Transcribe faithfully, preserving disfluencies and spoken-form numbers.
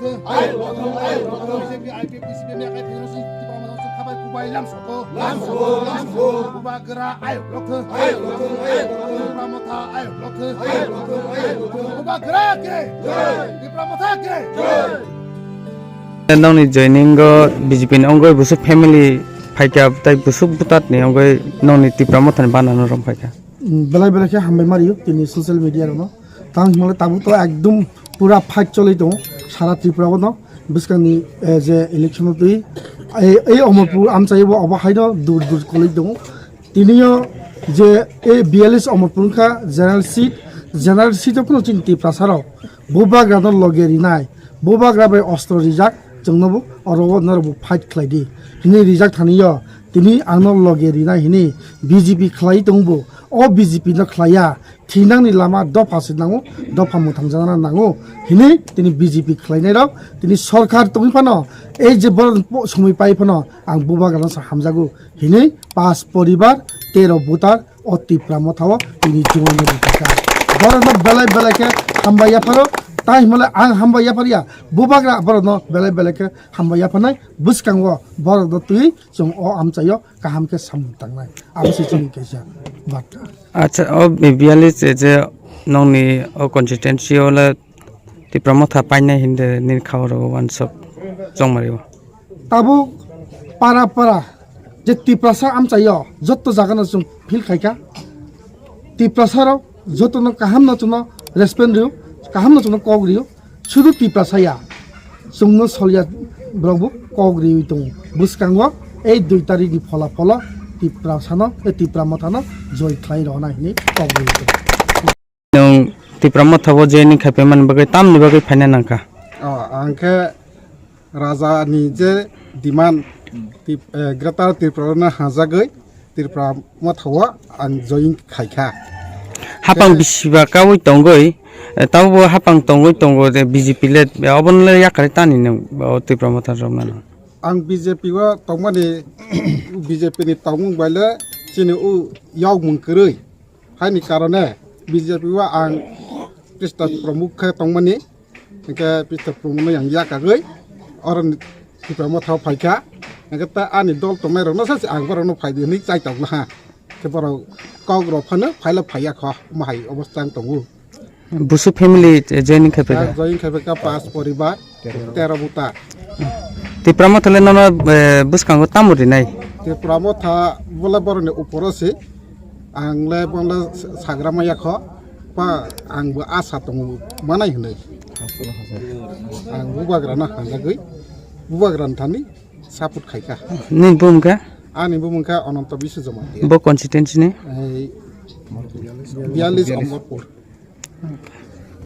Ayuk lokthung, ayuk lokthung. B J P, I P F T, C P M, yakai federation, Tipra Motha se khabai kubai lamsoko. Lamsoko, lamsoko. Bubagra ayuk lokthung. Ayuk lokthung, ayuk lokthung. Tipra Motha ayuk lokthung. Ayuk lokthung, ayuk lokthung. Bubagra ke. Jai. Tipra Motha ke. Jai. Nongni joining o B J P ni ongoi busuk family phaikha tai busuk butat ni ongoi nongni Tipra Motha ni bana no rom phaikha. Belai belai khe hambai mario tini social media rokno. Tang himale tabuk to ekdum pura fight choli tongo sara Tripura o no. Bwskangni, eh, je election o twi ei, ei Omorpur amchai bo obo haino dur dur koloi tongo. Tiniyo je ei B L S Omorpur wngkha general seat, general seat o phano chini Tiprasa rok bubagra no loge rinai, bubagra bai ostro rijak, chwngno bo oro o norok bo fight khlai di hinwi rijak thaniyo tini ang no loge rinai hinwi B J P khlai tongo bo. O B J P no khlaiya, thinangni lama dopha se nango, dopha mwthangjakna nango hinwi tini B J P khlainai rok tini sorkar tongwi phano ei je borok po-, somoi pai phano ang bubagrano sa hamjago hinwi pas poribar tero butar o Tipra Motha o tini juwano rwkha. Borokno belai belai khe hambai yapharo, tai himale ang hambai yapharya, bubagra borokno belai belai khe hambai yapharnai bwskango borokno twi chwng o amchaio kaham khe samung tangnai. Abo se chini kaisa barta. Acha, o biyali je, je nongni o constituency o le Tipra Motha painai hinde nini khabar o wansok chongmari o. Tabuk para para je Tiprasa amchaio jotto jagano chwng feel khaikha. Tiprasa rok jotono kaham no chwngno respect rio, kaham no chwngno kok rio. Sudu Tiprasa ya, chwngno solya borok bo kok riwi tongo. Bwskango ei dui tarikni phola pholo Tiprasano, ei Tipra Mothano joi khlai rwna hinwi kok riwi tongo. Nwng Tipra Mothao joining khai phaimani bagwi tamni bagwi phaina nangkha? Oh, ang khe Raja ni je demand, Tip-, eh, Greater Tripura no hajagwi Tripura Mothao ang join khaikha. Hapang bisiba kawi tongwi, eh, tabo bo hapang tongwi tongo je B J P le, eh, obono le yakarwi tani nw, o Tipra Motha rok nano. Ang B J P o tongmani, B J P ni tongmung bai le chini o yokmung kwrwi. Haini karone B J P o ang Krista Pramukh khe tongmani, hingke Krista Pramukh no yang yakagwi, oro ni Tipra Mothao phaikha, hingke ta ani dol tongnai rokno sachi ang borokno phaidi hinwi chai tongna ha, khe borok kok rok phano phaila phaiya kho, omo hai obosta wng tongo. Busu family joining khai phaikha? Joining khai phaikha pas poribar. Tero buta. Tipra Motha le nono, eh, bwskango tamo rinai? Tipra Motha bole boroni uporo se. Ang le bole sagra maya kho. Pa ang bo asa tongo manai hinwi. Ang bubagra no hanjagwi. Bubagra ni thani support khaikha. Nini bumung kha? Ani bumung kha Ananto Biswa Jamatia. Bo constituency ni? Ei, biyalish Omorpur.